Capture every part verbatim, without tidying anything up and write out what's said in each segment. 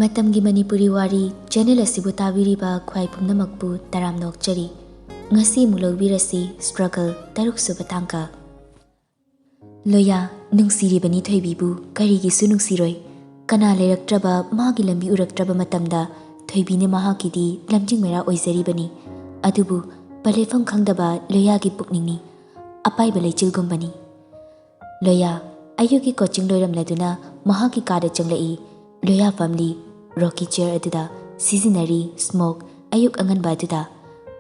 ꯃꯇꯝꯒꯤ ꯃꯅꯤꯄꯨꯔꯤ ꯋꯥꯔꯤ ꯆꯦꯅꯦꯜ ꯑꯁꯤꯕꯨ ꯇꯥꯕꯤꯔꯤꯕ ꯈ꯭ꯋꯥꯏ ꯄꯨꯝꯅꯃꯛꯄꯨ ꯇꯔꯥꯝꯅ ꯑꯣꯛꯆꯔꯤ꯫ ꯉꯁꯤ ꯑꯃꯨꯛ ꯂꯧꯕꯤꯔꯁꯤ struggle ꯇꯔꯨꯛ ꯁꯨꯕ ꯇꯥꯡꯀꯛ꯫ ꯂꯣꯌꯥ, ꯅꯨꯡꯁꯤꯔꯤꯕꯅꯤ ꯊꯣꯏꯕꯤꯕꯨ, ꯀꯔꯤꯒꯤꯁꯨ ꯅꯨꯡꯁꯤꯔꯣꯏ? ꯀꯅꯥ ꯂꯩꯔꯛꯇ꯭ꯔꯕ, ꯃꯥꯒꯤ ꯂꯝꯕꯤ ꯎꯔꯛꯇ꯭ꯔꯕ ꯃꯇꯝꯗ ꯊꯣꯏꯕꯤꯅ ꯃꯍꯥꯛꯀꯤꯗꯤ ꯂꯝꯖꯤꯡ ꯃꯩꯔꯥ ꯑꯣꯏꯖꯔꯤꯕꯅꯤ꯫ ꯑꯗꯨꯕꯨ ꯄꯂꯦꯐꯝ ꯈꯪꯗꯕ ꯂꯣꯌꯥꯒꯤ ꯄꯨꯛꯅꯤꯡꯅꯤ ꯑꯄꯥꯏꯕ ꯂꯩꯆꯤꯜꯒꯨꯝꯕꯅꯤ꯫ ꯂꯣꯌꯥ, ꯑꯌꯨꯛꯀꯤ coaching ꯂꯣꯏꯔꯝꯂꯗꯨꯅ ꯃꯍꯥꯛꯀꯤ ꯀꯥꯗ ꯆꯪꯂꯛꯏ꯫ ꯂꯣꯌꯥ ꯐꯝꯂꯤ ꯔꯣꯀꯤ ꯆꯤꯌꯔ ꯑꯗꯨꯗ, ꯁꯤꯖꯤꯟꯅꯔꯤ smoke ꯑꯌꯨꯛ ꯑꯉꯟꯕ ꯑꯗꯨꯗ꯫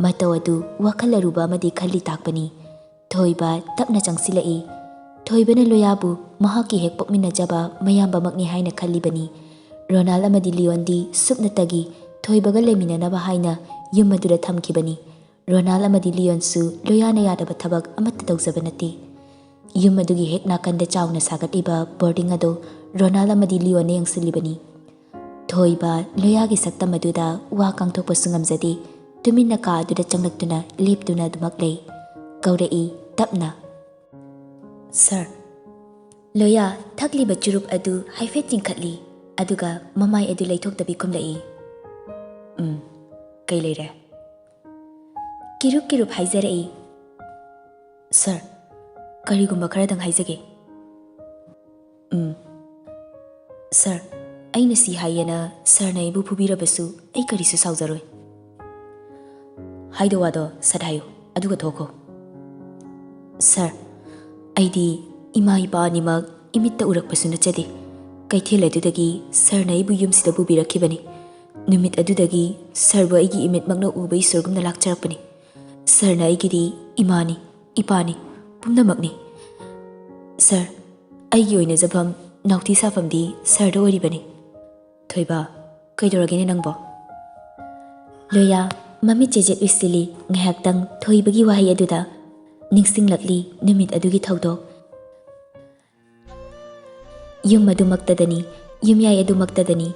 ꯃꯇꯧ ꯑꯗꯨ ꯋꯥꯈꯜ ꯑꯔꯨꯕ ꯑꯃꯗꯤ ꯈꯜꯂꯤ ꯇꯥꯛꯄꯅꯤ꯫ ꯊꯣꯏꯕ ꯇꯞꯅ ꯆꯪꯁꯤꯜꯂꯛꯏ꯫ ꯊꯣꯏꯕꯅ ꯂꯣꯌꯥꯕꯨ ꯃꯍꯥꯛꯀꯤ ꯍꯦꯛ ꯄꯣꯛꯃꯤꯟꯅꯖꯕ ꯃꯌꯥꯝꯕꯃꯛꯅꯤ ꯍꯥꯏꯅ ꯈꯜꯂꯤꯕꯅꯤ꯫ ꯔꯣꯅꯥꯜ ꯑꯃꯗꯤ ꯂꯤꯌꯣꯟꯗꯤ ꯁꯨꯞꯅꯇꯒꯤ ꯊꯣꯏꯕꯒ ꯂꯩꯃꯤꯟꯅꯅꯕ ꯍꯥꯏꯅ ꯌꯨꯝ ꯑꯗꯨꯗ ꯊꯝꯈꯤꯕꯅꯤ꯫ ꯔꯣꯅꯥꯜ ꯑꯃꯗꯤ ꯂꯤꯌꯣꯟꯁꯨ ꯂꯣꯌꯥꯅ ꯌꯥꯗꯕ ꯊꯕꯛ ꯑꯃꯠꯇ ꯇꯧꯖꯕ ꯅꯠꯇꯦ꯫ ꯌꯨꯝ ꯑꯗꯨꯒꯤ ꯍꯦꯛ ꯅꯥꯀꯟꯗ ꯆꯥꯎꯅ ꯁꯥꯒꯠꯂꯤꯕ boarding ꯑꯗꯨ ꯔꯣꯅꯥꯜ ꯑꯃꯗꯤ ꯂꯤꯌꯣꯟꯅ ꯌꯦꯡꯁꯤꯜꯂꯤꯕꯅꯤ꯫ ꯊꯣꯏꯕ ꯂꯣꯌꯥꯒꯤ ꯁꯛꯇꯝ ꯑꯗꯨꯗ ꯋꯥ ꯀꯥꯡꯊꯣꯛꯄꯁꯨ ꯉꯝꯖꯗꯦ꯫ ꯇꯨꯃꯤꯟꯅ ꯀꯥ ꯑꯗꯨꯗ ꯆꯪꯂꯛꯇꯨꯅ ꯂꯦꯞꯇꯨꯅ ꯑꯗꯨꯃꯛ ꯂꯩ꯫ ꯀꯧꯔꯛꯏ ꯇꯞꯅ, "ꯁꯥꯔ!" ꯂꯣꯌꯥ ꯊꯛꯂꯤꯕ ꯆꯨꯔꯨꯞ ꯑꯗꯨ ꯍꯥꯏꯐꯦꯠ ꯆꯤꯡꯈꯠꯂꯤ, ꯑꯗꯨꯒ ꯃꯃꯥꯏ ꯑꯗꯨ ꯂꯩꯊꯣꯛꯇꯕꯤ ꯈꯨꯝꯂꯛꯏ, "ꯎꯝ, ꯀꯩ ꯂꯩꯔꯦ?" ꯀꯤꯔꯨꯞ ꯀꯤꯔꯨꯞ ꯍꯥꯏꯖꯔꯛꯏ, "ꯁꯥꯔ, ꯀꯔꯤꯒꯨꯝꯕ ꯈꯔꯗꯪ ꯍꯥꯏꯖꯒꯦ꯫ ꯎꯝ, ꯁꯥꯔ, ꯑꯩꯅ ꯁꯤ ꯍꯥꯏꯌꯦꯅ ꯁꯥꯔꯅ ꯑꯩꯕꯨ ꯐꯨꯕꯤꯔꯕꯁꯨ ꯑꯩ ꯀꯔꯤꯁꯨ ꯁꯥꯎꯖꯔꯣꯏ꯫ ꯍꯥꯏꯗꯧ ꯋꯥꯗꯣ ꯁꯠ ꯍꯥꯏꯌꯨ, ꯑꯗꯨꯒ ꯊꯣꯛꯈꯣ꯫" "ꯁꯥꯔ, ꯑꯩꯗꯤ ꯏꯃꯥ ꯏꯄꯥ ꯑꯅꯤꯃꯛ ꯏꯃꯤꯠꯇ ꯎꯔꯛꯄꯁꯨ ꯅꯠꯆꯗꯦ꯫ ꯀꯩꯊꯦꯜ ꯑꯗꯨꯗꯒꯤ ꯁꯥꯔꯅ ꯑꯩꯕꯨ ꯌꯨꯝꯁꯤꯗ ꯄꯨꯕꯤꯔꯛꯈꯤꯕꯅꯤ꯫ ꯅꯨꯃꯤꯠ ꯑꯗꯨꯗꯒꯤ ꯁꯥꯔꯕꯨ ꯑꯩꯒꯤ ꯏꯃꯤꯠꯃꯛꯅ ꯎꯕ ꯏꯁꯣꯔꯒꯨꯝꯅ ꯂꯥꯛꯆꯔꯛꯄꯅꯤ꯫ ꯁꯥꯔꯅ ꯑꯩꯒꯤꯗꯤ ꯏꯃꯥꯅꯤ, ꯏꯄꯥꯅꯤ, ꯄꯨꯝꯅꯃꯛꯅꯤ꯫ ꯁꯥꯔ, ꯑꯩꯒꯤ ꯑꯣꯏꯅꯖꯐꯝ, ꯅꯥꯎꯊꯤ ꯁꯥꯐꯝꯗꯤ ꯁꯥꯔꯗ ꯑꯣꯏꯔꯤꯕꯅꯤ꯫" "ꯊꯣꯏꯕ, ꯀꯩꯗꯧꯔꯒꯦꯅꯦ ꯅꯪꯕꯣ?" ꯂꯣꯌꯥ ꯃꯃꯤꯠ ꯆꯦꯖꯦꯠ ꯎꯏꯁꯤꯜꯂꯤ ꯉꯥꯏꯍꯥꯛꯇꯪ ꯊꯣꯏꯕꯒꯤ ꯋꯥꯍꯩ ꯑꯗꯨꯗ꯫ ꯅꯤꯡꯁꯤꯡꯂꯛꯂꯤ ꯅꯨꯃꯤꯠ ꯑꯗꯨꯒꯤ ꯊꯧꯗꯣꯛ꯫ ꯌꯨꯝ ꯑꯗꯨꯃꯛꯇꯗꯅꯤ, ꯌꯨꯝꯌꯥꯏ ꯑꯗꯨꯃꯛꯇꯗꯅꯤ,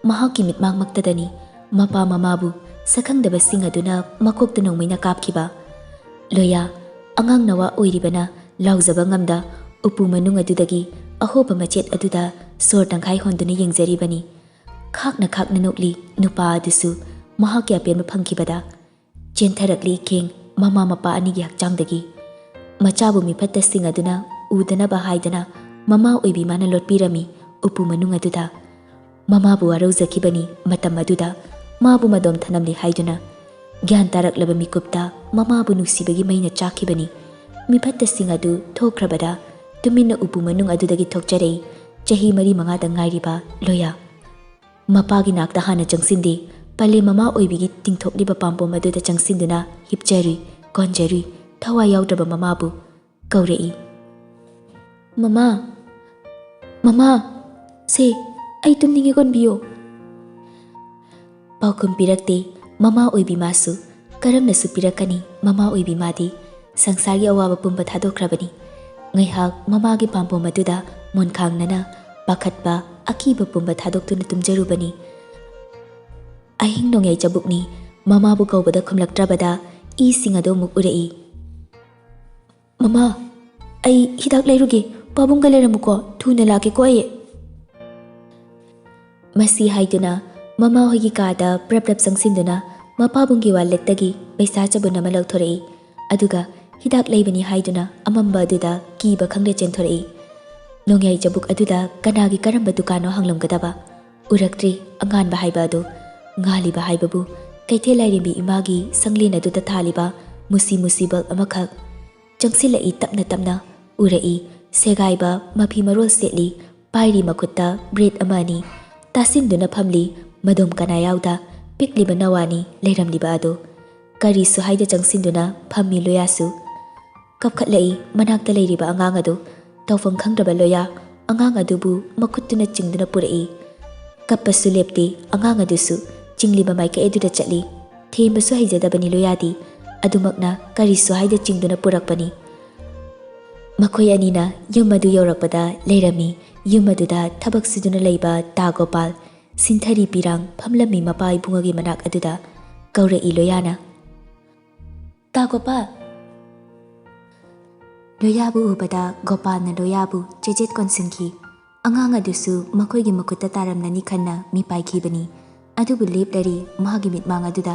ꯃꯍꯥꯛꯀꯤ ꯃꯤꯠꯃꯥꯡꯃꯛꯇꯗꯅꯤ ꯃꯄꯥ ꯃꯃꯥꯕꯨ ꯁꯛꯈꯪꯗꯕꯁꯤꯡ ꯑꯗꯨꯅ ꯃꯀꯣꯛꯇ ꯅꯣꯡꯃꯩꯅ ꯀꯥꯞꯈꯤꯕ꯫ ꯂꯣꯌꯥ, ꯑꯉꯥꯡ ꯅꯋꯥ ꯑꯣꯏꯔꯤꯕꯅ ꯂꯥꯎꯖꯕ ꯉꯝꯗ ꯎꯄꯨ ꯃꯅꯨꯡ ꯑꯗꯨꯗꯒꯤ ꯑꯍꯣꯕ ꯃꯆꯦꯠ ꯑꯗꯨꯗ ꯁꯣꯔ ꯇꯪꯈꯥꯏ ꯍꯣꯟꯗꯨꯅ ꯌꯦꯡꯖꯔꯤꯕꯅꯤ꯫ ꯈꯥꯛꯅ ꯈꯥꯛꯅ ꯅꯣꯛꯂꯤ ꯅꯨꯄꯥ ꯑꯗꯨꯁꯨ ꯃꯍꯥꯛꯀꯤ ꯑꯄꯦꯟꯕ ꯐꯪꯈꯤꯕꯗ꯫ ꯆꯦꯟꯊꯔꯛꯂꯤ ꯏꯈꯦꯡ ꯃꯃꯥ ꯃꯄꯥ ꯑꯅꯤꯒꯤ ꯍꯛꯆꯥꯡꯗꯒꯤ꯫ ꯃꯆꯥꯕꯨ ꯃꯤꯐꯠꯇ ꯁꯤꯡ ꯑꯗꯨꯅ ꯎꯗꯅꯕ ꯍꯥꯏꯗꯅ ꯃꯃꯥ ꯑꯣꯏꯕꯤ ꯃꯥꯅ ꯂꯣꯠꯄꯤꯔꯝꯃꯤ ꯎꯄꯨ ꯃꯅꯨꯡ ꯑꯗꯨꯗ꯫ ꯃꯃꯥꯕꯨ ꯋꯥꯔꯧꯖꯈꯤꯕꯅꯤ ꯃꯇꯝ ꯑꯗꯨꯗ ꯃꯥꯕꯨ ꯃꯗꯣꯝ ꯊꯅꯝꯂꯤ ꯍꯥꯏꯗꯨꯅ꯫ ꯒ꯭ꯌꯥꯟ ꯇꯥꯔꯛꯂꯕ ꯃꯤꯀꯨꯞꯇ ꯃꯃꯥꯕꯨ ꯅꯨꯡꯁꯤꯕꯒꯤ ꯃꯩꯅ ꯆꯥꯛꯈꯤꯕꯅꯤ꯫ ꯃꯤꯐꯠꯇꯁꯤꯡ ꯑꯗꯨ ꯊꯣꯛꯈ꯭ꯔꯕꯗ ꯇꯨꯃꯤꯟꯅ ꯎꯄꯨ ꯃꯅꯨꯡ ꯑꯗꯨꯗꯒꯤ ꯊꯣꯛꯆꯔꯛꯏ ꯆꯍꯤ ꯃꯔꯤ ꯃꯉꯥꯗ ꯉꯥꯏꯔꯤꯕ ꯂꯣꯌꯥ꯫ ꯃꯄꯥꯒꯤ ꯅꯥꯛꯇ ꯍꯥꯟꯅ ꯆꯪꯁꯤꯟꯗꯦ꯫ ꯄꯂꯦꯝ ꯃꯃꯥ ꯑꯣꯏꯕꯤꯒꯤ ꯇꯤꯡꯊꯣꯛꯂꯤꯕ ꯄꯥꯝꯕꯣꯝ ꯑꯗꯨꯗ ꯆꯪꯁꯤꯟꯗꯨꯅ ꯍꯤꯞꯆꯔꯨꯏ, ꯀꯣꯟꯖꯔꯨꯏ꯫ ꯊꯋꯥꯏ ꯌꯥꯎꯗ꯭ꯔꯕ ꯃꯃꯥꯕꯨ ꯀꯧꯔꯛꯏ꯫ "ꯃꯃꯥ, ꯃꯃꯥ, ꯁꯦ, ꯑꯩ ꯇꯨꯝꯅꯤꯡꯉꯦ, ꯀꯣꯟꯕꯤꯌꯣ꯫" ꯄꯥꯎꯈꯨꯝ ꯄꯤꯔꯛꯇꯦ ꯃꯃꯥ ꯑꯣꯏꯕꯤ ꯃꯥꯁꯨ꯫ ꯀꯔꯝꯅꯁꯨ ꯄꯤꯔꯛꯀꯅꯤ ꯃꯃꯥ ꯑꯣꯏꯕꯤ ꯃꯥꯗꯤ? ꯁꯪꯁꯥꯔꯒꯤ ꯑꯋꯥꯕ ꯄꯨꯝꯕ ꯊꯥꯗꯣꯛꯈ꯭ꯔꯕꯅꯤ꯫ ꯉꯥꯏꯍꯥꯛ ꯃꯃꯥꯒꯤ ꯄꯥꯝꯕꯣꯝ ꯑꯗꯨꯗ ꯃꯣꯟꯈꯥꯡꯅꯅ ꯄꯥꯈꯠꯄ, ꯑꯀꯤꯕ ꯄꯨꯝꯕ ꯊꯥꯗꯣꯛꯇꯨꯅ ꯇꯨꯝꯖꯔꯨꯕꯅꯤ꯫ ꯑꯍꯤꯡ ꯅꯣꯡꯌꯥꯏ ꯆꯕꯨꯛꯅꯤ꯫ ꯃꯃꯥꯕꯨ ꯀꯧꯕꯗ ꯈꯨꯝꯂꯛꯇ꯭ꯔꯕꯗ ꯏꯁꯤꯡ ꯑꯗꯨ ꯑꯃꯨꯛ ꯎꯔꯛꯏ꯫ "ꯃꯃꯥ, ꯑꯩ ꯍꯤꯗꯥꯛ ꯂꯩꯔꯨꯒꯦ꯫ ꯄꯥꯕꯨꯡꯒ ꯂꯩꯔꯝꯃꯨꯀꯣ꯫ ꯊꯨꯅ ꯂꯥꯛꯀꯦꯀꯣ ꯑꯩ꯫" ꯃꯁꯤ ꯍꯥꯏꯗꯨꯅ ꯃꯃꯥ ꯍꯣꯏꯒꯤ ꯀꯥꯗ ꯄ꯭ꯔꯞ ꯄ꯭ꯔꯞ ꯆꯪꯁꯤꯟꯗꯨꯅ ꯃꯄꯥꯕꯨꯡꯒꯤ ꯋꯥꯂꯦꯠꯇꯒꯤ ꯄꯩꯁꯥ ꯆꯕꯨꯟ ꯑꯃ ꯂꯧꯊꯣꯔꯛꯏ꯫ ꯑꯗꯨꯒ ꯍꯤꯗꯥꯛ ꯂꯩꯕꯅꯤ ꯍꯥꯏꯗꯨꯅ ꯑꯃꯝꯕ ꯑꯗꯨꯗ ꯀꯤꯕ ꯈꯪꯗ ꯆꯦꯟꯊꯣꯔꯛꯏ꯫ ꯅꯣꯡꯌꯥꯏ ꯆꯕꯨꯛ ꯑꯗꯨꯗ ꯀꯅꯥꯒꯤ ꯀꯔꯝꯕ ꯗꯨꯀꯥꯟꯅꯣ ꯍꯪꯂꯝꯒꯗꯕ? ꯎꯔꯛꯇ꯭ꯔꯤ ꯑꯉꯥꯟꯕ ꯍꯥꯏꯕ ꯑꯗꯨ꯫ ꯉꯥꯜꯂꯤꯕ ꯍꯥꯏꯕꯕꯨ ꯀꯩꯊꯦꯜ ꯂꯥꯏꯔꯦꯝꯕꯤ ꯏꯃꯥꯒꯤ ꯁꯪꯂꯦꯟ ꯑꯗꯨꯗ ꯊꯥꯜꯂꯤꯕ ꯃꯨꯁꯤ ꯃꯨꯁꯤ ꯕꯜꯕ ꯑꯃꯈꯛ꯫ ꯆꯪꯁꯤꯜꯂꯛꯏ ꯇꯞꯅ ꯇꯞꯅ꯫ ꯎꯔꯛꯏ ꯁꯦꯒꯥꯏꯕ ꯃꯐꯤ ꯃꯔꯣꯜ ꯁꯦꯠꯂꯤ, ꯄꯥꯏꯔꯤ ꯃꯈꯨꯠꯇ ꯕ꯭ꯔꯦꯗ ꯑꯃ ꯑꯅꯤ꯫ ꯇꯥꯁꯤꯟꯗꯨꯅ ꯐꯝꯂꯤ ꯃꯗꯣꯝ ꯀꯅꯥꯌꯥꯎꯗ ꯄꯤꯛꯂꯤꯕ ꯅꯋꯥꯅꯤ ꯂꯩꯔꯝꯂꯤꯕ ꯑꯗꯨ꯫ ꯀꯔꯤꯁꯨ ꯍꯥꯏꯗ ꯆꯪꯁꯤꯟꯗꯨꯅ ꯐꯝꯃꯤ ꯂꯣꯌꯥꯁꯨ꯫ ꯀꯞꯈꯠꯂꯛꯏ ꯃꯅꯥꯛꯇ ꯂꯩꯔꯤꯕ ꯑꯉꯥꯡ ꯑꯗꯨ꯫ ꯇꯧꯐꯝ ꯈꯪꯗ꯭ꯔꯕ ꯂꯣꯌꯥ ꯑꯉꯥꯡ ꯑꯗꯨꯕꯨ ꯃꯈꯨꯠꯇꯨꯅ ꯆꯤꯡꯗꯨꯅ ꯄꯨꯔꯛꯏ꯫ ꯀꯞꯄꯁꯨ ꯂꯦꯞꯇꯦ ꯑꯉꯥꯡ ꯑꯗꯨꯁꯨ꯫ ꯆꯤꯡꯂꯤꯕ ꯃꯥꯏꯀꯩ ꯑꯗꯨꯗ ꯆꯠꯂꯤ꯫ ꯊꯦꯝꯕꯁꯨ ꯍꯩꯖꯗꯕꯅꯤ ꯂꯣꯌꯥꯗꯤ꯫ ꯑꯗꯨꯃꯛꯅ ꯀꯔꯤꯁꯨ ꯍꯥꯏꯗ ꯆꯤꯡꯗꯨꯅ ꯄꯨꯔꯛꯄꯅꯤ꯫ ꯃꯈꯣꯏ ꯑꯅꯤꯅ ꯌꯨꯝ ꯑꯗꯨ ꯌꯧꯔꯛꯄꯗ ꯂꯩꯔꯝꯃꯤ꯫ ꯌꯨꯝ ꯑꯗꯨꯗ ꯊꯕꯛ ꯁꯨꯗꯨꯅ ꯂꯩꯕ ꯇꯥ ꯒꯣꯄꯥꯜ ꯁꯤꯟꯊꯔꯤ ꯄꯤꯔꯥꯡ ꯐꯝꯂꯝꯃꯤ ꯃꯄꯥ ꯏꯕꯨꯡꯉꯣꯒꯤ ꯃꯅꯥꯛ ꯑꯗꯨꯗ꯫ ꯀꯧꯔꯛꯏ ꯂꯣꯌꯥꯅ꯫ "ꯇꯥ ꯒꯣꯄꯥꯜ!" ꯂꯣꯌꯥꯕꯨ ꯎꯕꯗ ꯒꯣꯄꯥꯜꯅ ꯂꯣꯌꯥꯕꯨ ꯆꯦꯖꯦꯠ ꯀꯣꯟꯁꯤꯟꯈꯤ꯫ ꯑꯉꯥꯡ ꯑꯗꯨꯁꯨ ꯃꯈꯣꯏꯒꯤ ꯃꯈꯨꯠꯇ ꯇꯥꯔꯝꯂꯅꯤ ꯈꯟꯅ ꯃꯤꯄꯥꯏꯈꯤꯕꯅꯤ꯫ ꯑꯗꯨꯕꯨ ꯂꯦꯞꯂꯔꯦ, ꯃꯍꯥꯛꯀꯤ ꯃꯤꯠꯃꯥꯡ ꯑꯗꯨꯗ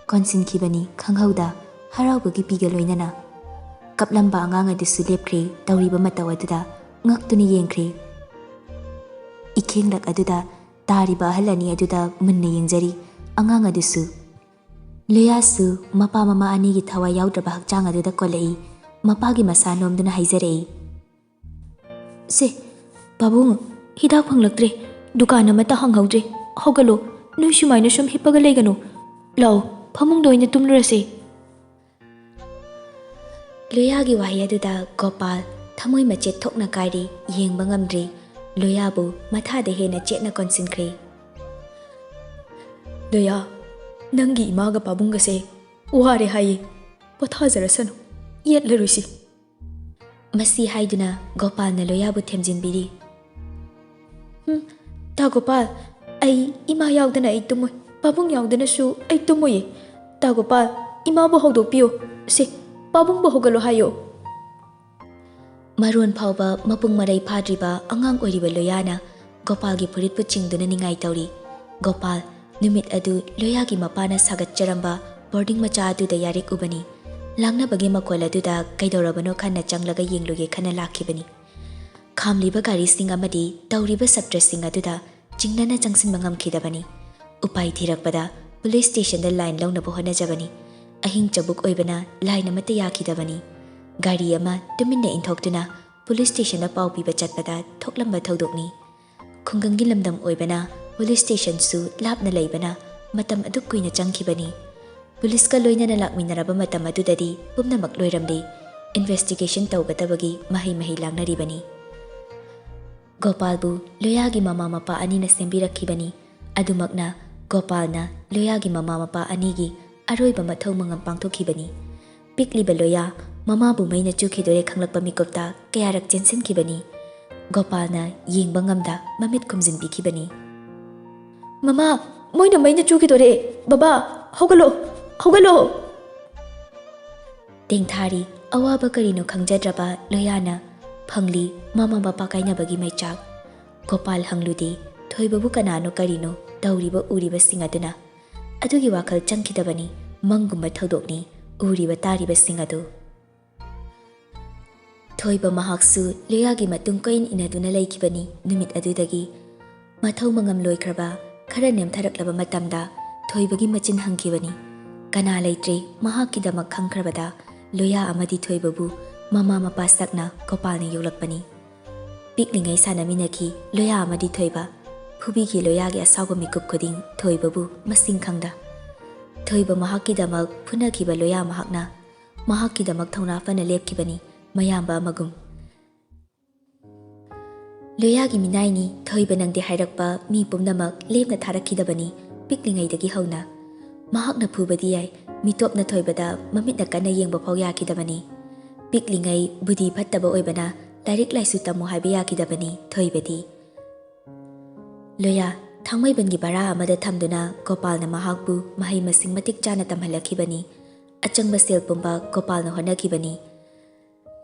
ꯀꯣꯟꯁꯤꯟꯈꯤꯕꯅꯤ꯫ ꯈꯪꯍꯧꯗ ꯍꯔꯥꯎꯕꯒꯤ ꯄꯤꯒ ꯂꯣꯏꯅꯅ ꯀꯞꯂꯝꯕ ꯑꯉꯥꯡ ꯑꯗꯨꯁꯨ ꯂꯦꯞꯈ꯭ꯔꯦ꯫ ꯇꯧꯔꯤꯕ ꯃꯇꯧ ꯑꯗꯨꯗ ꯉꯛꯇꯨꯅ ꯌꯦꯡꯈ꯭ꯔꯦ꯫ ꯏꯈꯦꯡꯂꯛ ꯑꯗꯨꯗ ꯇꯥꯔꯤꯕ ꯑꯍꯜ ꯑꯅꯤ ꯑꯗꯨꯗ ꯃꯨꯟꯅ ꯌꯦꯡꯖꯔꯤ ꯑꯉꯥꯡ ꯑꯗꯨꯁꯨ꯫ ꯂꯣꯌꯥꯁꯨ ꯃꯄꯥ ꯃꯃꯥ ꯑꯅꯤꯒꯤ ꯊꯋꯥꯏ ꯌꯥꯎꯗ꯭ꯔꯕ ꯍꯛꯆꯥꯡ ꯑꯗꯨꯗ ꯀꯣꯜꯂꯛꯏ꯫ ꯃꯄꯥꯒꯤ ꯃꯁꯥ ꯅꯣꯝꯗꯨꯅ ꯍꯥꯏꯖꯔꯛꯏ, "ꯁꯦ, ꯄꯥꯕꯨꯡ, ꯍꯤꯗꯥꯛ ꯐꯪꯂꯛꯇ꯭ꯔꯦ꯫ ꯗꯨꯀꯥꯟ ꯑꯃꯠꯇ ꯍꯥꯡꯍꯧꯗ꯭ꯔꯦ꯫ ꯍꯧꯒꯠꯂꯣ, ꯅꯣꯏ ꯁꯨꯃꯥꯏꯅ ꯁꯨꯝ ꯍꯤꯞꯄꯒ ꯂꯩꯒꯅꯨ꯫ ꯂꯥꯛꯑꯣ, ꯐꯃꯨꯡꯗ ꯑꯣꯏꯅ ꯇꯨꯝꯂꯨꯔꯁꯦ꯫" ꯂꯣꯌꯥꯒꯤ ꯋꯥꯍꯩ ꯑꯗꯨꯗ ꯒꯣꯄꯥꯜ ꯊꯃꯣꯏ ꯃꯆꯦꯠ ꯊꯣꯛꯅ ꯀꯥꯏꯔꯤ, ꯌꯦꯡꯕ ꯉꯝꯗ꯭ꯔꯤ꯫ ꯂꯣꯌꯥꯕꯨ ꯃꯊꯥꯗ ꯍꯦꯟꯅ ꯆꯦꯠꯅ ꯀꯣꯟꯁꯤꯟꯈ꯭ꯔꯦ꯫ "ꯂꯣꯌꯥ, ꯅꯪꯒꯤ ꯏꯃꯥꯒ ꯄꯥꯕꯨꯡꯒꯁꯦ ꯋꯥꯔꯦ ꯍꯥꯏꯌꯦ꯫ ꯄꯣꯊꯥꯖꯔꯁꯅꯨ, ꯌꯦꯠꯂꯔꯣꯏꯁꯤ꯫" ꯃꯁꯤ ꯍꯥꯏꯗꯨꯅ ꯒꯣꯄꯥꯜꯅ ꯂꯣꯌꯥꯕꯨ ꯊꯦꯝꯖꯤꯟꯕꯤꯔꯤ꯫ "ꯍꯨꯝ, ꯇꯥ ꯒꯣꯄꯥꯜ, ꯑꯩ ꯏꯃꯥ ꯌꯥꯎꯗꯅ ꯑꯩ ꯇꯨꯝꯃꯣꯏ, ꯄꯥꯕꯨꯡ ꯌꯥꯎꯗꯅꯁꯨ ꯑꯩ ꯇꯨꯝꯃꯣꯏꯌꯦ꯫ ꯇꯥ ꯒꯣꯄꯥꯜ, ꯏꯃꯥꯕꯨ ꯍꯧꯗꯣꯛꯄꯤꯌꯨ꯫ ꯁꯦ, ꯄꯥꯕꯨꯡꯕꯨ ꯍꯧꯒꯠꯂꯣ ꯍꯥꯏꯌꯣ꯫" ꯃꯔꯣꯟ ꯐꯥꯎꯕ ꯃꯄꯨꯡ ꯃꯔꯩ ꯐꯥꯗ꯭ꯔꯤꯕ ꯑꯉꯥꯡ ꯑꯣꯏꯔꯤꯕ ꯂꯣꯌꯥꯅ ꯒꯣꯄꯥꯜꯒꯤ ꯐꯨꯔꯤꯠꯄꯨ ꯆꯤꯡꯗꯨꯅ ꯅꯤꯡꯉꯥꯏ ꯇꯧꯔꯤ꯫ ꯒꯣꯄꯥꯜ, ꯅꯨꯃꯤꯠ ꯑꯗꯨ ꯂꯣꯌꯥꯒꯤ ꯃꯄꯥꯅ ꯁꯥꯒꯠꯆꯔꯝꯕ ꯕꯣꯔꯗꯤꯡ ꯃꯆꯥ ꯑꯗꯨꯗ ꯌꯥꯔꯦꯛꯎꯕꯅꯤ꯫ ꯂꯥꯡꯅꯕꯒꯤ ꯃꯈꯣꯜ ꯑꯗꯨꯗ ꯀꯩꯗꯧꯔꯕꯅꯣ ꯈꯟꯅ ꯆꯪꯂꯒ ꯌꯦꯡꯂꯨꯒꯦ ꯈꯟꯅ ꯂꯥꯛꯈꯤꯕꯅꯤ꯫ ꯈꯥꯝꯂꯤꯕ ꯒꯥꯔꯤꯁꯤꯡ ꯑꯃꯗꯤ ꯇꯧꯔꯤꯕ ꯁꯥꯇ꯭ꯔꯁꯤꯡ ꯑꯗꯨꯗ ꯆꯤꯡꯅꯅ ꯆꯪꯁꯤꯟꯕ ꯉꯝꯈꯤꯗꯕꯅꯤ꯫ ꯎꯄꯥꯏ ꯊꯤꯔꯛꯄꯗ ꯄꯨꯂꯤꯁ ꯁ꯭ꯇꯦꯁꯟꯗ ꯂꯥꯏꯟ ꯂꯧꯅꯕ ꯍꯣꯠꯅꯖꯕꯅꯤ꯫ ꯑꯍꯤꯡ ꯆꯕꯨꯛ ꯑꯣꯏꯕꯅ ꯂꯥꯏꯟ ꯑꯃꯠꯇ ꯌꯥꯈꯤꯗꯕꯅꯤ꯫ ꯒꯥꯔꯤ ꯑꯃ ꯇꯨꯃꯤꯟꯅ ꯏꯟꯊꯣꯛꯇꯨꯅ ꯄꯨꯂꯤꯁ ꯁ꯭ꯇꯦꯁꯟꯗ ꯄꯥꯎ ꯄꯤꯕ ꯆꯠꯄꯗ ꯊꯣꯛꯂꯝꯕ ꯊꯧꯗꯣꯛꯅꯤ꯫ ꯈꯨꯡꯒꯪꯒꯤ ꯂꯝꯗꯝ ꯑꯣꯏꯕꯅ ꯄꯨꯂꯤꯁ ꯁ꯭ꯇꯦꯁꯟꯁꯨ ꯂꯥꯞꯅ ꯂꯩꯕꯅ ꯃꯇꯝ ꯑꯗꯨꯛ ꯀꯨꯏꯅ ꯆꯪꯈꯤꯕꯅꯤ꯫ ꯄꯨꯂꯤꯁꯀ ꯂꯣꯏꯅꯅ ꯂꯥꯛꯃꯤꯟꯅꯔꯕ ꯃꯇꯝ ꯑꯗꯨꯗꯗꯤ ꯄꯨꯝꯅꯃꯛ ꯂꯣꯏꯔꯝꯂꯦ꯫ ꯏꯟꯚꯦꯁꯇꯤꯒꯦꯁꯟ ꯇꯧꯒꯗꯕꯒꯤ ꯃꯍꯩ ꯃꯍꯩ ꯂꯥꯡꯅꯔꯤꯕꯅꯤ꯫ ꯒꯣꯄꯥꯜꯕꯨ ꯂꯣꯌꯥꯒꯤ ꯃꯃꯥ ꯃꯄꯥ ꯑꯅꯤꯅ ꯁꯦꯝꯕꯤꯔꯛꯈꯤꯕꯅꯤ꯫ ꯑꯗꯨꯃꯛꯅ ꯒꯣꯄꯥꯜꯅ ꯂꯣꯌꯥꯒꯤ ꯃꯃꯥ ꯃꯄꯥ ꯑꯅꯤꯒꯤ ꯑꯔꯣꯏꯕ ꯃꯊꯧ ꯃꯉꯝ ꯄꯥꯡꯊꯣꯛꯈꯤꯕꯅꯤ꯫ ꯄꯤꯛꯂꯤꯕ ꯂꯣꯌꯥ ꯃꯃꯥꯕꯨ ꯃꯩꯅ ꯆꯨꯈꯤꯗꯣꯔꯦ ꯈꯪꯂꯛꯄ ꯃꯤꯀꯨꯞꯇ ꯀꯌꯥꯔꯛ ꯆꯦꯟꯁꯤꯟꯈꯤꯕꯅꯤ꯫ ꯒꯣꯄꯥꯜꯅ ꯌꯦꯡꯕ ꯉꯝꯗ ꯃꯃꯤꯠ ꯈꯨꯝꯖꯤꯟꯕꯤꯈꯤꯕꯅꯤ꯫ "ꯃꯃꯥ, ꯃꯣꯏꯅ ꯃꯩꯅ ꯆꯨꯈꯤꯗꯣꯔꯦ꯫ ꯕꯕꯥ, ꯍꯧꯒꯠꯂꯣ, ꯍꯧꯒꯠꯂꯣ!" ꯇꯦꯡꯊꯥꯔꯤ꯫ ꯑꯋꯥꯕ ꯀꯔꯤꯅꯣ ꯈꯪꯖꯗ꯭ꯔꯕ ꯂꯣꯌꯥꯅ ꯐꯪꯂꯤ ꯃꯃꯥ ꯃꯄꯥ ꯀꯥꯏꯅꯕꯒꯤ ꯃꯩꯆꯥꯛ꯫ ꯒꯣꯄꯥꯜ ꯍꯪꯂꯨꯗꯦ, ꯊꯣꯏꯕꯕꯨ ꯀꯅꯥꯅꯣ ꯀꯔꯤꯅꯣ ꯇꯧꯔꯤꯕ ꯎꯔꯤꯕꯁꯤꯡ ꯑꯗꯨꯅ꯫ ꯑꯗꯨꯒꯤ ꯋꯥꯈꯜ ꯆꯪꯈꯤꯗꯕꯅꯤ, ꯃꯪꯒꯨꯝꯕ ꯊꯧꯗꯣꯛꯅꯤ ꯎꯔꯤꯕ ꯇꯥꯔꯤꯕꯁꯤꯡ ꯑꯗꯨ꯫ ꯊꯣꯏꯕ ꯃꯍꯥꯛꯁꯨ ꯂꯣꯌꯥꯒꯤ ꯃꯇꯨꯡ ꯀꯣꯏꯏꯟ ꯏꯟꯅꯗꯨꯅ ꯂꯩꯈꯤꯕꯅꯤ꯫ ꯅꯨꯃꯤꯠ ꯑꯗꯨꯗꯒꯤ ꯃꯊꯧ ꯃꯉꯝ ꯂꯣꯏꯈ꯭ꯔꯕ, ꯈꯔ ꯅꯦꯝꯊꯔꯛꯂꯕ ꯃꯇꯝꯗ ꯊꯣꯏꯕꯒꯤ ꯃꯆꯤꯟ ꯍꯪꯈꯤꯕꯅꯤ꯫ ꯀꯅꯥ ꯂꯩꯇ꯭ꯔꯦ ꯃꯍꯥꯛꯀꯤꯗꯃꯛ ꯈꯪꯈ꯭ꯔꯕꯗ ꯂꯣꯌꯥ ꯑꯃꯗꯤ ꯊꯣꯏꯕꯕꯨ ꯃꯃꯥ ꯃꯄꯥ ꯁꯛꯅ ꯒꯣꯄꯥꯜꯅ ꯌꯣꯛꯂꯛꯄꯅꯤ꯫ ꯄꯤꯛꯂꯤꯉꯩ ꯁꯥꯟꯅꯃꯤꯟꯅꯈꯤ ꯂꯣꯌꯥ ꯑꯃꯗꯤ ꯊꯣꯏꯕ꯫ ꯐꯨꯕꯤꯈꯤ ꯂꯣꯌꯥꯒꯤ ꯑꯁꯥꯎꯕ ꯃꯤꯀꯨꯞ ꯈꯨꯗꯤꯡ ꯊꯣꯏꯕꯕꯨ ꯃꯁꯤꯡ ꯈꯪꯗ꯫ ꯊꯣꯏꯕ ꯃꯍꯥꯛꯀꯤꯗꯃꯛ ꯐꯨꯅꯈꯤꯕ ꯂꯣꯌꯥ ꯃꯍꯥꯛꯅ ꯃꯍꯥꯛꯀꯤꯗꯃꯛ ꯊꯧꯅꯥ ꯐꯅ ꯂꯦꯞꯈꯤꯕꯅꯤ, ꯃꯌꯥꯝꯕ ꯑꯃꯒꯨꯝ꯫ ꯂꯣꯌꯥꯒꯤ ꯃꯤꯅꯥꯏꯅꯤ ꯊꯣꯏꯕ ꯅꯪꯗꯦ ꯍꯥꯏꯔꯛꯄ ꯃꯤ ꯄꯨꯝꯅꯃꯛ ꯂꯦꯝꯅ ꯊꯥꯔꯛꯈꯤꯗꯕꯅꯤ꯫ ꯄꯤꯛꯂꯤꯉꯩꯗꯒꯤ ꯍꯧꯅ ꯃꯍꯥꯛꯅ ꯐꯨꯕꯗꯤ ꯌꯥꯏ, ꯃꯤꯇꯣꯞꯅ ꯊꯣꯏꯕꯗ ꯃꯃꯤꯠꯅ ꯀꯟꯅ ꯌꯦꯡꯕ ꯐꯥꯎ ꯌꯥꯈꯤꯗꯕꯅꯤ꯫ ꯄꯤꯛꯂꯤꯉꯩ ꯕꯨꯙꯤ ꯐꯠꯇꯕ ꯑꯣꯏꯕꯅ ꯂꯥꯏꯔꯤꯛ ꯂꯥꯏꯁꯨ ꯇꯝꯃꯨ ꯍꯥꯏꯕ ꯌꯥꯈꯤꯗꯕꯅꯤ ꯊꯣꯏꯕꯗꯤ꯫ ꯂꯣꯌꯥ ꯊꯥꯡꯃꯩꯕꯟꯒꯤ ꯚꯔꯥ ꯑꯃꯗ ꯊꯝꯗꯨꯅ ꯒꯣꯄꯥꯜꯅ ꯃꯍꯥꯛꯄꯨ ꯃꯍꯩ ꯃꯁꯤꯡ ꯃꯇꯤꯛ ꯆꯥꯅ ꯇꯝꯍꯜꯂꯛꯈꯤꯕꯅꯤ꯫ ꯑꯆꯪꯕ ꯁꯦꯜ ꯄꯨꯝꯕ ꯒꯣꯄꯥꯜꯅ ꯍꯣꯠꯅꯈꯤꯕꯅꯤ꯫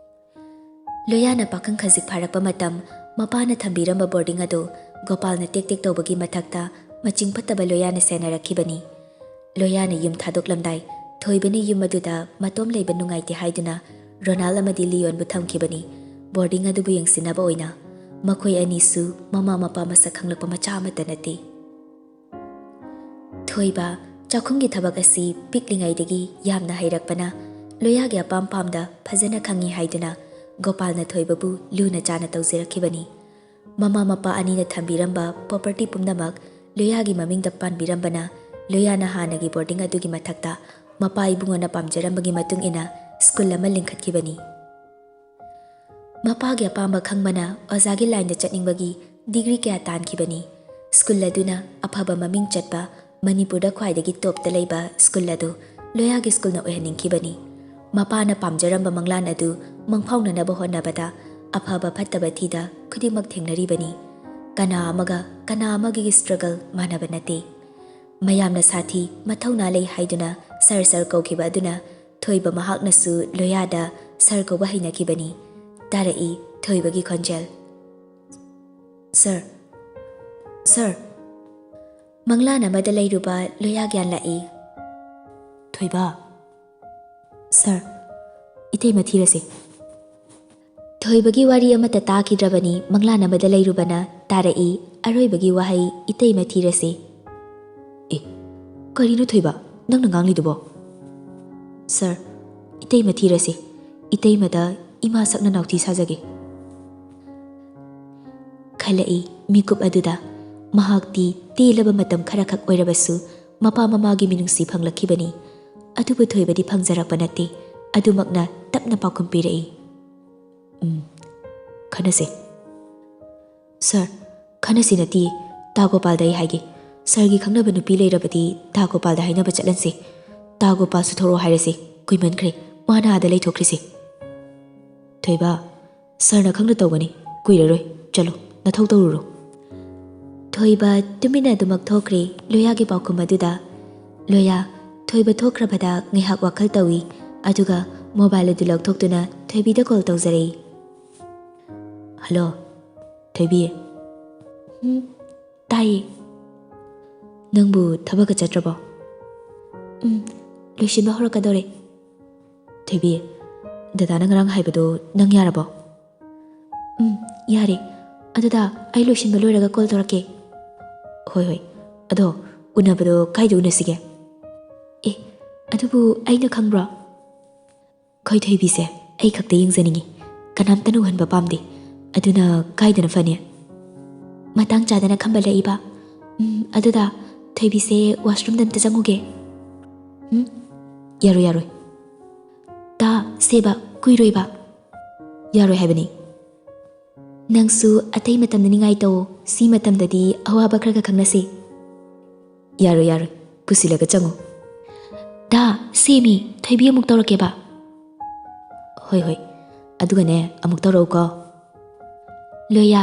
ꯂꯣꯌꯥꯅ ꯄꯥꯈꯪ ꯈꯖꯤꯛ ꯐꯥꯔꯛꯄ ꯃꯇꯝ, ꯃꯄꯥꯅ ꯊꯝꯕꯤꯔꯝꯕ ꯕꯣꯔꯗꯤꯡ ꯑꯗꯨ ꯒꯣꯄꯥꯜꯅ ꯇꯦꯛ ꯇꯦꯛ ꯇꯧꯕꯒꯤ ꯃꯊꯛꯇ ꯃꯆꯤꯡ ꯐꯠꯇꯕ ꯂꯣꯌꯥꯅ ꯁꯦꯟꯅꯔꯛꯈꯤꯕꯅꯤ꯫ ꯂꯣꯌꯥꯅ ꯌꯨꯝ ꯊꯥꯗꯣꯛꯂꯝꯗꯥꯏ ꯊꯣꯏꯕꯅ ꯌꯨꯝ ꯑꯗꯨꯗ ꯃꯇꯣꯝ ꯂꯩꯕ ꯅꯨꯡꯉꯥꯏꯇꯦ ꯍꯥꯏꯗꯨꯅ ꯔꯣꯅꯥꯜ ꯑꯃꯗꯤ ꯂꯤꯌꯣꯟꯕꯨ ꯊꯝꯈꯤꯕꯅꯤ ꯕꯣꯔꯗꯤꯡ ꯑꯗꯨꯕꯨ ꯌꯦꯡꯁꯤꯟꯅꯕ ꯑꯣꯏꯅ꯫ ꯃꯈꯣꯏ ꯑꯅꯤꯁꯨ ꯃꯃꯥ ꯃꯄꯥ ꯃꯁꯛ ꯈꯪꯂꯛꯄ ꯃꯆꯥ ꯑꯃꯠꯇ ꯅꯠꯇꯦ꯫ ꯊꯣꯏꯕ ꯆꯥꯛꯈꯨꯝꯒꯤ ꯊꯕꯛ ꯑꯁꯤ ꯄꯤꯛꯂꯤꯉꯩꯗꯒꯤ ꯌꯥꯝꯅ ꯍꯩꯔꯛꯄꯅ ꯂꯣꯌꯥꯒꯤ ꯑꯄꯥꯝ ꯄꯥꯝꯗ ꯐꯖꯅ ꯈꯪꯏ ꯍꯥꯏꯗꯨꯅ ꯒꯣꯄꯥꯜꯅ ꯊꯣꯏꯕꯕꯨ ꯂꯨꯅ ꯆꯥꯅ ꯇꯧꯖꯔꯛꯈꯤꯕꯅꯤ꯫ ꯃꯃꯥ ꯃꯄꯥ ꯑꯅꯤꯅ ꯊꯝꯕꯤꯔꯝꯕ ꯄ꯭ꯔꯣꯄꯔꯇꯤ ꯄꯨꯝꯅꯃꯛ ꯂꯣꯌꯥꯒꯤ ꯃꯃꯤꯡꯗ ꯄꯥꯟꯕꯤꯔꯝꯕꯅ ꯂꯣꯌꯥꯅ ꯍꯥꯟꯅꯒꯤ ꯕꯣꯔꯗꯤꯡ ꯑꯗꯨꯒꯤ ꯃꯊꯛꯇ ꯃꯄꯥ ꯏꯕꯨꯡꯉꯣꯅ ꯄꯥꯝꯖꯔꯝꯕꯒꯤ ꯃꯇꯨꯡ ꯏꯟꯅ ꯁ꯭ꯀꯨꯜ ꯑꯃ ꯂꯤꯡꯈꯠꯈꯤꯕꯅꯤ꯫ ꯃꯄꯥꯒꯤ ꯑꯄꯥꯝꯕ ꯈꯪꯕꯅ ꯑꯣꯖꯥꯒꯤ ꯂꯥꯏꯟꯗ ꯆꯠꯅꯤꯡꯕꯒꯤ ꯗꯤꯒ꯭ꯔꯤ ꯀꯌꯥ ꯇꯥꯟꯈꯤꯕꯅꯤ꯫ ꯁ꯭ꯀꯨꯜ ꯑꯗꯨꯅ ꯑꯐꯕ ꯃꯃꯤꯡ ꯆꯠꯄ, ꯃꯅꯤꯄꯨꯔꯗ ꯈ꯭ꯋꯥꯏꯗꯒꯤ ꯇꯣꯞꯇ ꯂꯩꯕ ꯁ꯭ꯀꯨꯜ ꯑꯗꯨ ꯂꯣꯌꯥꯒꯤ ꯁ꯭ꯀꯨꯜꯅ ꯑꯣꯏꯍꯟꯅꯤꯡꯈꯤꯕꯅꯤ꯫ ꯃꯄꯥꯅ ꯄꯥꯝꯖꯔꯝꯕ ꯃꯪꯂꯥꯟ ꯑꯗꯨ ꯃꯪꯐꯥꯎꯅꯅꯕ ꯍꯣꯠꯅꯕꯗ ꯑꯐꯕ ꯐꯠꯇꯕ ꯊꯤꯗ ꯈꯨꯗꯤꯡꯃꯛ ꯊꯦꯡꯅꯔꯤꯕꯅꯤ꯫ ꯀꯅꯥ ꯑꯃꯒ ꯀꯅꯥ ꯑꯃꯒꯤ ꯁ꯭ꯇ꯭ꯔꯒꯜ ꯃꯥꯟꯅꯕ ꯅꯠꯇꯦ꯫ ꯃꯌꯥꯝꯅ ꯁꯥꯊꯤ, ꯃꯊꯧꯅꯥ ꯂꯩ ꯍꯥꯏꯗꯨꯅ ꯁꯔ ꯁꯔ ꯀꯧꯈꯤꯕ ꯑꯗꯨꯅ ꯊꯣꯏꯕ ꯃꯍꯥꯛꯅꯁꯨ ꯂꯣꯌꯥꯗ ꯁꯔ ꯀꯧꯕ ꯍꯩꯅꯈꯤꯕꯅꯤ꯫ ꯇꯥꯔꯛꯏ ꯊꯣꯏꯕꯒꯤ ꯈꯣꯟꯖꯦꯜ꯫ ꯁꯥꯔ, ꯁꯥꯔ, ꯃꯪꯂꯥꯟ ꯑꯃꯗ ꯂꯩꯔꯨꯕ ꯂꯣꯌꯥ ꯒ꯭ꯌꯥꯟ ꯂꯥꯛꯏ꯫ ꯊꯣꯏꯕ꯫ ꯁꯥꯔ, ꯏꯇꯩꯃ ꯊꯤꯔꯁꯤ꯫ ꯊꯣꯏꯕꯒꯤ ꯋꯥꯔꯤ ꯑꯃꯠꯇ ꯇꯥꯈꯤꯗ꯭ꯔꯕꯅꯤ, ꯃꯪꯂꯥꯟ ꯑꯃꯗ ꯂꯩꯔꯨꯕꯅ ꯇꯥꯔꯛꯏ ꯑꯔꯣꯏꯕꯒꯤ ꯋꯥꯍꯩ, "ꯏꯇꯩꯃ ꯊꯤꯔꯁꯤ"꯫ ꯑꯦ, ꯀꯔꯤꯅꯣ ꯊꯣꯏꯕ, ꯅꯪꯅ ꯉꯥꯡꯂꯤꯗꯨꯕꯣ? ꯁꯥꯔ, ꯏꯇꯩꯃ ꯊꯤꯔꯁꯤ꯫ ꯏꯇꯩꯃꯗ ꯏꯃꯥ ꯁꯛꯅ ꯅꯥꯎꯊꯤ ꯁꯥꯖꯒꯦ꯫ ꯈꯜꯂꯛꯏ ꯃꯤꯀꯨꯞ ꯑꯗꯨꯗ꯫ ꯃꯍꯥꯛꯇꯤ ꯇꯦꯜꯂꯕ ꯃꯇꯝ ꯈꯔꯈꯛ ꯑꯣꯏꯔꯕꯁꯨ ꯃꯄꯥ ꯃꯃꯥꯒꯤ ꯃꯤꯅꯨꯡꯁꯤ ꯐꯪꯂꯛꯈꯤꯕꯅꯤ꯫ ꯑꯗꯨꯕꯨ ꯊꯣꯏꯕꯗꯤ ꯐꯪꯖꯔꯛꯄ ꯅꯠꯇꯦ꯫ ꯑꯗꯨꯃꯛꯅ ꯇꯞꯅ ꯄꯥꯎꯈꯨꯝ ꯄꯤꯔꯛꯏ꯫ "ꯎꯝ, ꯈꯟꯅꯁꯦ"꯫ "ꯁꯥꯔ, ꯈꯟꯅꯁꯤ ꯅꯠꯇꯤꯌꯦ, ꯇꯥ ꯒꯣꯄꯥꯜꯗ ꯑꯩ ꯍꯥꯏꯒꯦ꯫ ꯁꯥꯔꯒꯤ ꯈꯪꯅꯕ ꯅꯨꯄꯤ ꯂꯩꯔꯕꯗꯤ ꯇꯥ ꯒꯣꯄꯥꯜꯗ ꯍꯥꯏꯅꯕ ꯆꯠꯂꯟꯁꯤ꯫ ꯇꯥ ꯒꯣꯄꯥꯜꯁꯨ ꯊꯣꯔꯛꯑꯣ ꯍꯥꯏꯔꯁꯤ, ꯀꯨꯏꯃꯟꯈ꯭ꯔꯦ ꯃꯥꯅ ꯑꯥꯗ ꯂꯩꯊꯣꯛꯈ꯭ꯔꯤꯁꯦ"꯫ "ꯊꯣꯏꯕ, ꯁꯥꯔꯅ ꯈꯪꯅ ꯇꯧꯒꯅꯤ, ꯀꯨꯏꯔꯔꯣꯏ꯫ ꯆꯠꯂꯣ, ꯅꯊꯧ ꯇꯧꯔꯨꯔꯣ"꯫ ꯊꯣꯏꯕ ꯇꯨꯃꯤꯟꯅ ꯑꯗꯨꯃꯛ ꯊꯣꯛꯈ꯭ꯔꯦ ꯂꯣꯌꯥꯒꯤ ꯄꯥꯎꯈꯨꯝ ꯑꯗꯨꯗ꯫ ꯂꯣꯌꯥ, ꯊꯣꯏꯕ ꯊꯣꯛꯈ꯭ꯔꯕꯗ ꯉꯥꯏꯍꯥꯛ ꯋꯥꯈꯜ ꯇꯧꯏ, ꯑꯗꯨꯒ ꯃꯣꯕꯥꯏꯜ ꯑꯗꯨ ꯂꯧꯊꯣꯛꯇꯨꯅ ꯊꯣꯏꯕꯤꯗ ꯀꯣꯜ ꯇꯧꯖꯔꯛꯏ꯫ "ꯍꯜꯂꯣ, ꯊꯣꯏꯕꯤ"꯫ "ꯎꯝ, ꯇꯥꯏꯌꯦ"꯫ "ꯅꯪꯕꯨ ꯊꯕꯛꯀ ꯆꯠꯇ꯭ꯔꯕꯣ?" "ꯎꯝ, ꯂꯣꯏꯁꯤꯟꯕ ꯍꯧꯔꯛꯀꯗꯧꯔꯦ"꯫ "ꯊꯣꯏꯕꯤ, ꯗꯗꯥꯅ ꯉꯔꯥꯡ ꯍꯥꯏꯕꯗꯣ ꯅꯪ ꯌꯥꯔꯕꯣ?" "ꯎꯝ, ꯌꯥꯔꯦ꯫ ꯑꯗꯨꯗ ꯑꯩ ꯂꯣꯏꯁꯤꯟꯕ ꯂꯣꯏꯔꯒ ꯀꯣꯜ ꯇꯧꯔꯛꯀꯦ"꯫ "ꯍꯣꯏ, ꯍꯣꯏ꯫ ꯑꯗꯣ ꯎꯅꯕꯗꯣ ꯀꯥꯏꯗ ꯎꯅꯁꯤꯒꯦ?" "ꯑꯦ, ꯑꯗꯨꯕꯨ ꯑꯩꯅ ꯈꯪꯕ꯭ꯔꯣ?" "ꯈꯣꯏ ꯊꯣꯏꯕꯤꯁꯦ ꯑꯩ ꯈꯛꯇ ꯌꯦꯡꯖꯅꯤꯡꯉꯤ, ꯀꯅꯥꯝꯇꯅ ꯎꯍꯟꯕ ꯄꯥꯝꯗꯦ꯫ ꯑꯗꯨꯅ ꯀꯥꯏꯗꯅ ꯐꯅꯤ?" "ꯃꯇꯥꯡ ꯆꯥꯗꯅ ꯈꯝꯕ ꯂꯩꯏꯕ꯫ ꯎꯝ, ꯑꯗꯨꯗ ꯊꯣꯏꯕꯤꯁꯦ ꯋꯥꯁꯔꯨꯝꯗ ꯑꯝꯇ ꯆꯪꯉꯨꯒꯦ"꯫ "ꯎꯝ, ꯌꯥꯔꯣꯏ, ꯌꯥꯔꯣꯏ"꯫ "ꯇꯥ, ꯁꯦꯕ, ꯀꯨꯏꯔꯣꯏꯕ"꯫ "ꯌꯥꯔꯣꯏ ꯍꯥꯏꯕꯅꯤ"꯫ "ꯅꯪꯁꯨ ꯑꯇꯩ ꯃꯇꯝꯗ ꯅꯤꯡꯉꯥꯏ ꯇꯧꯑꯣ, ꯁꯤ ꯃꯇꯝꯗꯗꯤ ꯑꯋꯥꯕ ꯈꯔꯒ ꯈꯪꯅꯁꯤ"꯫ "ꯌꯥꯔꯣꯏ, ꯌꯥꯔꯣꯏ, ꯄꯨꯁꯤꯜꯂꯒ ꯆꯪꯉꯨ"꯫ "ꯗꯥ, ꯁꯦꯝꯃꯤ, ꯊꯣꯏꯕꯤ ꯑꯃꯨꯛ ꯇꯧꯔꯛꯀꯦꯕ"꯫ "ꯍꯣꯏ, ꯍꯣꯏ, ꯑꯗꯨꯒꯅꯦ ꯑꯃꯨꯛ ꯇꯧꯔꯛꯎꯀꯣ"꯫ ꯂꯣꯌꯥ,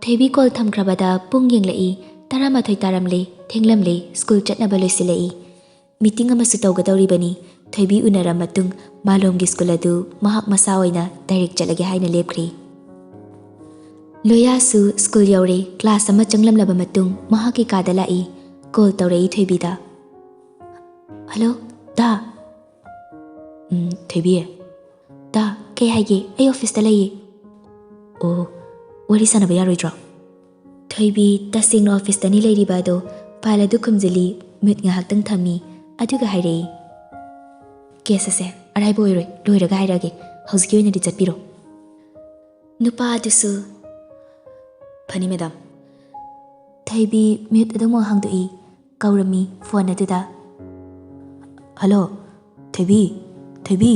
ꯊꯣꯏꯕꯤ ꯀꯣꯜ ꯊꯝꯈ꯭ꯔꯕꯗ ꯄꯨꯡ ꯌꯦꯡꯂꯛꯏ, ꯇꯔꯥꯃꯥꯊꯣꯏ ꯇꯥꯔꯝꯂꯦ, ꯊꯦꯡꯂꯝꯂꯦ, ꯁ꯭ꯀꯨꯜ ꯆꯠꯅꯕ ꯂꯣꯏꯁꯤꯜꯂꯛꯏ꯫ ꯃꯤꯇꯤꯡ ꯑꯃꯁꯨ ꯇꯧꯒꯗꯧꯔꯤꯕꯅꯤ꯫ ꯊꯣꯏꯕꯤ ꯎꯅꯔ ꯃꯇꯨꯡ ꯃꯥꯂꯣꯝꯒꯤ ꯁ꯭ꯀꯨꯜ ꯑꯗꯨ ꯃꯍꯥꯛ ꯃꯁꯥ ꯑꯣꯏꯅ ꯗꯥꯏꯔꯦꯛ ꯆꯠꯂꯒꯦ ꯍꯥꯏꯅ ꯂꯦꯞꯈ꯭ꯔꯦ꯫ ꯂꯣꯌꯥꯁꯨ ꯁ꯭ꯀꯨꯜ ꯌꯧꯔꯦ꯫ ꯀ꯭ꯂꯥꯁ ꯑꯃ ꯆꯪꯂꯝꯂꯕ ꯃꯇꯨꯡ ꯃꯍꯥꯛꯀꯤ ꯀꯥꯗ ꯂꯥꯛꯏ꯫ ꯀꯣꯜ ꯇꯧꯔꯛꯏ ꯊꯣꯏꯕꯤꯗ꯫ "ꯍꯜꯂꯣ, ꯗꯥ?" "ꯎꯝ, ꯊꯣꯏꯕꯤ?" "ꯗꯥ, ꯀꯩ ꯍꯥꯏꯒꯦ? ꯑꯩ ꯑꯣꯐꯤꯁꯇ ꯂꯩꯌꯦ꯫" "ꯑꯣ, ꯋꯥꯔꯤ ꯁꯥꯟꯅꯕ ꯌꯥꯔꯣꯏꯗ꯭ꯔꯣ?" ꯊꯣꯏꯕꯤ ꯇꯁꯦꯡꯅ ꯑꯣꯐꯤꯁꯇꯅꯤ ꯂꯩꯔꯤꯕ ꯑꯗꯣ ꯐꯥꯏꯜ ꯑꯗꯨ ꯈꯨꯝꯖꯤꯜꯂꯤ꯫ ꯃꯤꯠ ꯉꯥꯏꯍꯥꯛꯇꯪ ꯊꯝꯃꯤ, ꯑꯗꯨꯒ ꯍꯥꯏꯔꯛꯏ, "ꯀꯦꯁ ꯑꯁꯦ ꯑꯔꯥꯏꯕ ꯑꯣꯏꯔꯣꯏ, ꯂꯣꯏꯔꯒ ꯍꯥꯏꯔꯛꯑꯒꯦ꯫ ꯍꯧꯖꯤꯛꯀꯤ ꯑꯣꯏꯅꯗꯤ ꯆꯠꯄꯤꯔꯣ꯫" ꯅꯨꯄꯥ ꯑꯗꯨꯁꯨ, "ꯐꯅꯤ, ꯃꯦꯗꯥꯝ꯫" ꯊꯣꯏꯕꯤ ꯃ꯭ꯌꯨꯠ ꯑꯗꯨꯃꯛ ꯍꯥꯡꯗꯣꯛꯏ꯫ ꯀꯧꯔꯝꯃꯤ ꯐꯣꯟ ꯑꯗꯨꯗ꯫ "ꯍꯜꯂꯣ, ꯊꯣꯏꯕꯤ, ꯊꯣꯏꯕꯤ꯫"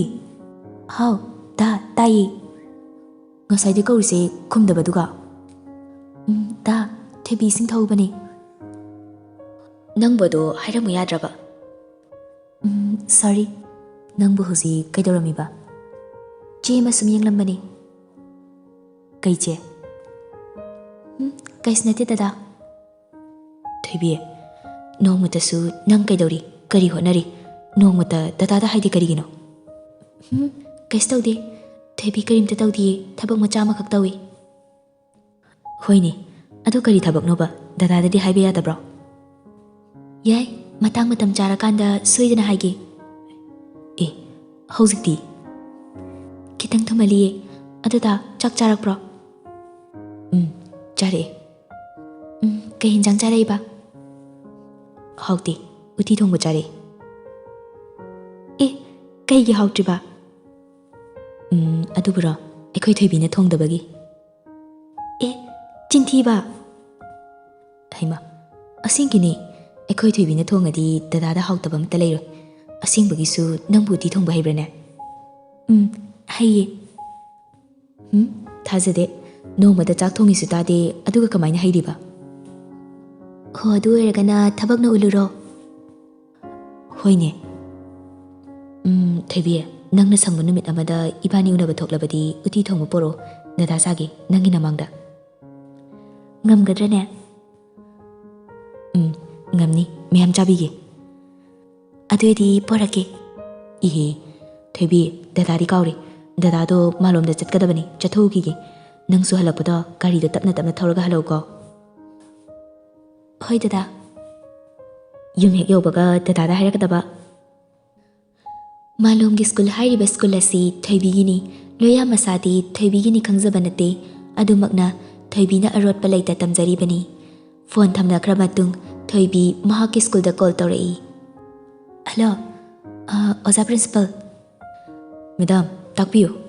"ꯍꯥꯎ, ꯗꯥ, ꯇꯥꯏꯌꯦ꯫" "ꯉꯁꯥꯏꯗꯤ ꯀꯧꯔꯤꯁꯦ ꯈꯨꯝꯗꯕꯗꯨꯒ?" "ꯎꯝ, ꯗꯥ, ꯊꯣꯏꯕꯤ ꯏꯁꯤꯡ ꯊꯛꯎꯕꯅꯦ꯫" "ꯅꯪꯕꯨ ꯑꯗꯣ ꯍꯥꯏꯔꯝꯃꯨ ꯌꯥꯗ꯭ꯔꯕ?" "ꯎꯝ, ꯁꯣꯔꯤ꯫ ꯅꯪꯕꯨ ꯍꯧꯖꯤꯛ ꯀꯩꯗꯧꯔꯝꯃꯤꯕ?" "ꯆꯦ ꯑꯃ ꯁꯨꯝ ꯌꯦꯡꯂꯝꯕꯅꯦ꯫" "ꯀꯩ ꯆꯦ?" "ꯎꯝ, ꯀꯩꯁꯨ ꯅꯠꯇꯦ, ꯗꯗꯥ꯫" "ꯊꯣꯏꯕꯤ, ꯅꯣꯡꯃꯇꯁꯨ ꯅꯪ ꯀꯩꯗꯧꯔꯤ, ꯀꯔꯤ ꯍꯣꯠꯅꯔꯤ, ꯅꯣꯡꯃꯇ ꯗꯗꯥꯗ ꯍꯥꯏꯗꯦ ꯀꯔꯤꯒꯤꯅꯣ?" "ꯎꯝ, ꯀꯩꯁꯨ ꯇꯧꯗꯦ꯫ ꯊꯣꯏꯕꯤ ꯀꯔꯤꯝꯇ ꯇꯧꯗꯤꯌꯦ, ꯊꯕꯛ ꯃꯆꯥ ꯑꯃꯈꯛ ꯇꯧꯏ꯫" "ꯍꯣꯏꯅꯦ, ꯑꯗꯨ ꯀꯔꯤ ꯊꯕꯛꯅꯣꯕ? ꯗꯗꯥꯗꯗꯤ ꯍꯥꯏꯕ ꯌꯥꯗꯕ꯭ꯔꯣ?" "ꯌꯥꯏ, ꯃꯇꯥꯡ ꯃꯇꯝ ꯆꯥꯔꯀꯥꯟꯗ ꯁꯣꯏꯗꯅ ꯍꯥꯏꯒꯦ꯫" "ꯑꯦ, ꯍꯧꯖꯤꯛꯇꯤ?" "ꯈꯤꯇꯪ ꯊꯨꯝꯍꯜꯂꯤꯌꯦ꯫ ꯑꯗꯨꯗ ꯆꯥꯛ ꯆꯥꯔꯛꯄ꯭ꯔꯣ?" "ꯎꯝ, ꯆꯥꯔꯛꯑꯦ꯫" "ꯎꯝ, ꯀꯩ ꯍꯤꯟꯖꯥꯡ ꯆꯥꯔꯛꯏꯕ?" "ꯍꯥꯎꯇꯦ, ꯎꯇꯤ ꯊꯣꯡꯕ ꯆꯥꯔꯛꯑꯦ꯫" "ꯑꯦ, ꯀꯩꯒꯤ ꯍꯥꯎꯇ꯭ꯔꯤꯕ?" "ꯎꯝ, ꯑꯗꯨꯕꯨꯔꯣ, ꯑꯩꯈꯣꯏ ꯊꯣꯏꯕꯤꯅ ꯊꯣꯡꯗꯕꯒꯤ꯫" "ꯑꯦ, ꯆꯤꯟꯊꯤꯕ!" "ꯍꯩꯃꯥ, ꯑꯁꯦꯡꯀꯤꯅꯦ꯫ ꯑꯩꯈꯣꯏ ꯊꯣꯏꯕꯤꯅ ꯊꯣꯡꯉꯗꯤ ꯗꯗꯥꯗ ꯍꯥꯎꯇꯕ ꯑꯃꯠꯇ ꯂꯩꯔꯣꯏ꯫ ꯑꯁꯦꯡꯕꯒꯤꯁꯨ ꯅꯪꯕꯨ ꯎꯇꯤ ꯊꯣꯡꯕ ꯍꯩꯕ꯭ꯔꯥꯅꯦ?" "ꯎꯝ, ꯍꯩꯌꯦ꯫" "ꯎꯝ, ꯊꯥꯖꯗꯦ꯫ ꯅꯣꯡꯃꯗ ꯆꯥꯛ ꯊꯣꯡꯉꯤꯁꯨ ꯇꯥꯗꯦ, ꯑꯗꯨꯒ ꯀꯃꯥꯏꯅ ꯍꯩꯔꯤꯕ?" "ꯍꯣ, ꯑꯗꯨ ꯑꯣꯏꯔꯒꯅ ꯊꯕꯛꯅ ꯎꯠꯂꯨꯔꯣ?" "ꯍꯣꯏꯅꯦ꯫ ꯎꯝ, ꯊꯣꯏꯕꯤ, ꯅꯪꯅ ꯁꯪꯕ ꯅꯨꯃꯤꯠ ꯑꯃꯗ ꯏꯕꯥꯅꯤ ꯎꯅꯕ ꯊꯣꯛꯂꯕꯗꯤ ꯎꯇꯤ ꯊꯣꯡꯕ ꯄꯣꯔꯛꯑꯣ, ꯗꯗꯥ ꯆꯥꯒꯦ, ꯅꯪꯒꯤ ꯅꯃꯥꯡꯗ꯫" "ꯉꯝꯒꯗ꯭ꯔꯅꯦ?" "ꯎꯝ, ꯉꯝꯅꯤ, ꯃꯌꯥꯝ ꯆꯥꯕꯤꯒꯦ꯫" "ꯑꯗꯨꯑꯣꯏꯗꯤ ꯄꯣꯔꯛꯀꯦ꯫" "ꯏꯍꯦ, ꯊꯣꯏꯕꯤ, ꯗꯗꯥꯗꯤ ꯀꯥꯎꯔꯦ꯫ ꯗꯗꯥꯗꯣ ꯃꯥꯂꯣꯝꯗ ꯆꯠꯀꯗꯕꯅꯤ, ꯆꯠꯊꯣꯛꯎꯈꯤꯒꯦ꯫ ꯅꯪꯁꯨ ꯍꯜꯂꯛꯄꯗꯣ ꯒꯥꯔꯤꯗꯣ ꯇꯞꯅ ꯇꯞꯅ ꯊꯧꯔꯒ ꯍꯜꯂꯛꯎꯀꯣ꯫ ꯍꯣꯏ ꯗꯗꯥ꯫ ꯌꯨꯝ ꯍꯦꯛ ꯌꯧꯕꯒ ꯗꯗꯥꯗ ꯍꯥꯏꯔꯛꯀꯗꯕ꯫ ꯃꯥꯂꯣꯝꯒꯤ ꯁ꯭ꯀꯨꯜ ꯍꯥꯏꯔꯤꯕ ꯁ꯭ꯀꯨꯜ ꯑꯁꯤ ꯊꯣꯏꯕꯤꯒꯤꯅꯤ꯫ ꯂꯣꯌꯥ ꯃꯁꯥꯗꯤ ꯊꯣꯏꯕꯤꯒꯤꯅꯤ ꯈꯪꯖꯕ ꯅꯠꯇꯦ꯫ ꯑꯗꯨꯃꯛꯅ ꯊꯣꯏꯕꯤꯅ ꯑꯔꯣꯠꯄ ꯂꯩꯇ ꯇꯝꯖꯔꯤꯕꯅꯤ꯫ ꯐꯣꯟ ꯊꯝꯅꯈ꯭ꯔ ꯃꯇꯨꯡ ꯊꯣꯏꯕꯤ ꯃꯍꯥꯛꯀꯤ ꯁ꯭ꯀꯨꯜꯗ ꯀꯣꯜ ꯇꯧꯔꯛꯏ꯫ ꯍꯜꯂꯣ, ꯑ, ꯑꯣꯖꯥ ꯄ꯭ꯔꯤꯟꯁꯤꯄꯜ꯫ ꯃꯦꯗꯥꯝ, ꯇꯥꯛꯄꯤꯌꯨ꯫